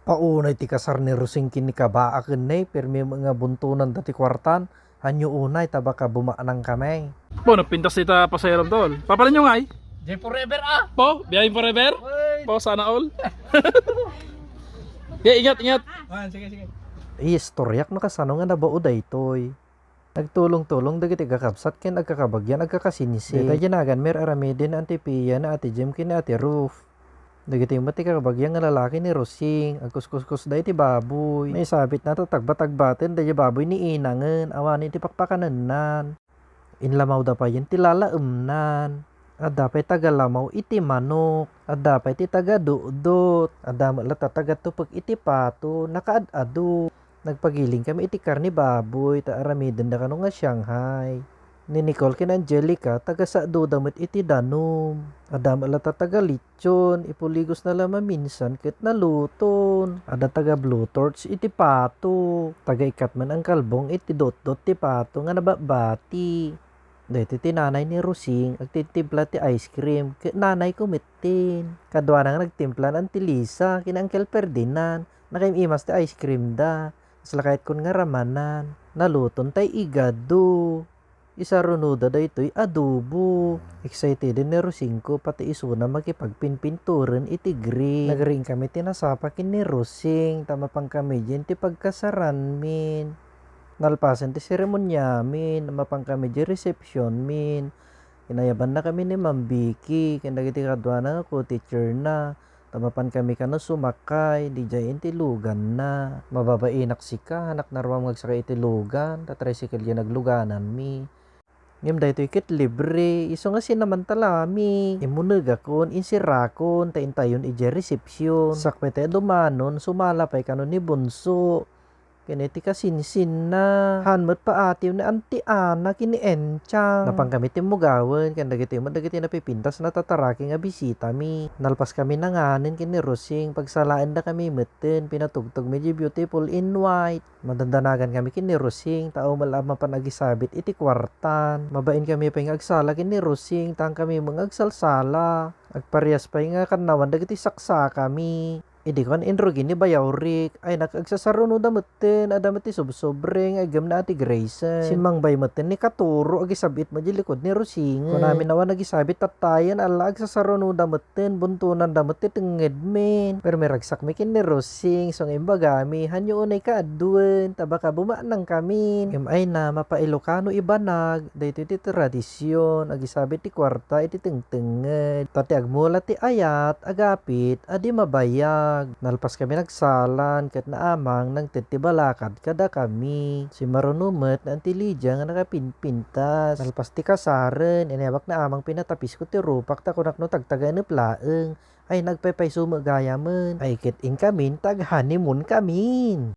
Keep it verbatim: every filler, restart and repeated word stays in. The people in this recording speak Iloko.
Paunay ti kasar ni Rosing ken ni Kabaa ken ni, permi met nga buntonanda ti kuartan. Hanyo unay, ta baka bumaknang kami. Bo, napintas dita pasayrom, tol. Papalanyo ngay? Jay forever, ah! Po, biyaheng forever? Uy! Po, sana all. Ge, ingat, ingat. Ah, sige, sige. Iistoryak no kasano nga nabao daytoy. Nagtulong-tulong dagiti kakabsat ken agkakabagian agkakasinsin. Dayta dinagan mi aramiden ni Auntie Pia, ni Ate Jem, ken ni Ate Ruth. Dagitoy met ti kakabagyan nga lalaki ni Rosing, agkuskuskusda iti baboy. Maisabitna ta tagbatagbaten daydiay baboy ni inangen, awanen ti pakpakanennan. Inlamawda payen ti lalaemnan. Adda pay tagalamaw iti manok. Adda pay ti tagadutdot. Adda met latta tagatupek iti pato, nakaad-adu. Nagpagiling kami iti karne baboy ta aramidenda kano nga Shanghai. Ni Nicole ken Angelica, tagasakdoda met iti danum. Adda met latta tagalechon, ipuligosna la maminsan ket naluton. Adda taga-blowtorch iti pato. Tagaikkat met ni Uncle Bong iti dutdot ti pato nga nababbati. Daytoy ti nanay ni Rosing, agtitimpla ti ice cream, ket nanayko metten. Kaduana nga nagtimpla ni Auntie Lisa ken ni Uncle Ferdinand, nakaim-imas ti ice cream da. Kasla kayat kon nga ramanan. Naluton tay igado. Isarunoda daytoy adobo. Excited ni Rosing ko, pati isuna makipagpinpinturen iti grill. Nagriing kami ti nasapa ken ni Rosing, ta mapan kami diay ti pagkasaranmin. Nalpasen ti seremoniamin, mapan kami diay receptionmin. Inayabanna kami ni Ma'am Vicky ken dagiti kaduana nga co-teacherna. Ta mapan kami kano sumakay, diay iti luganna. Mababainak sika, anak, naruam nga agsakay iti lugan, ta tricycle diay naglugananmi. Ngem daytoy ket libre, isu nga sinamantalaami. Immunegakon, insirakon, ta intayon idiay reception. Sakbay tay dumanon, sumala pay kano ni Bunso. Ken iti kasinsinna. Haan met paatiw ni Auntie Ana ken ni Enchang. Napan kami timmugawen ken dagitoy met dagiti napipintas a tataraki nga bisitami. Nalpas kami nanganen ken ni Rosing, pagsalaendakami metten, pinatugtogmi diay beautiful in white. Madandanagan kami ken ni Rosing, ta umel a mapan agisabit iti kuartan. Mabain kami pay nga agsala ken ni Rosing, ta haan kami met nga agsalsala. Agparehas pay nga kannawan dagiti saksakami. Idi kuan inrugi ni Bayawrik, ay, nakaagsasarunoda metten, adda met ti subsobre nga iggem ni Ate Grayson. Simmangbay metten ni Katuro, agisab-it met diay likud ni Rosing. Kunami awan agisabit tattayen, ala, agsasarunoda metten, buntonanda met ti tengngedmin. Permi ragsakmi ken ni Rosing, isu nga imbagami, hanyo unay kaadduen, ta baka bumaknangkamin. Ngem ayna, mapa-Ilocano ibanag, daytoy ti tradision, agisabit ti kuarta iti tengtengnged. Ta ti agmula ti ayat, agapit, a di mabayag. Nalpaskami nagsalan, ket ni Amang nangted ti balakad kadakami. Simmaruno met ni Auntie Lydia nga nakapinpintas. Nalpas ti kasaren, inayabak ni Amang pinatapisko ti rupak ta kunak no tagtagaenep laeng. Ay, nagpaypayso met gayamen. Ay, ket inkamin, tag-honeymoon kamin.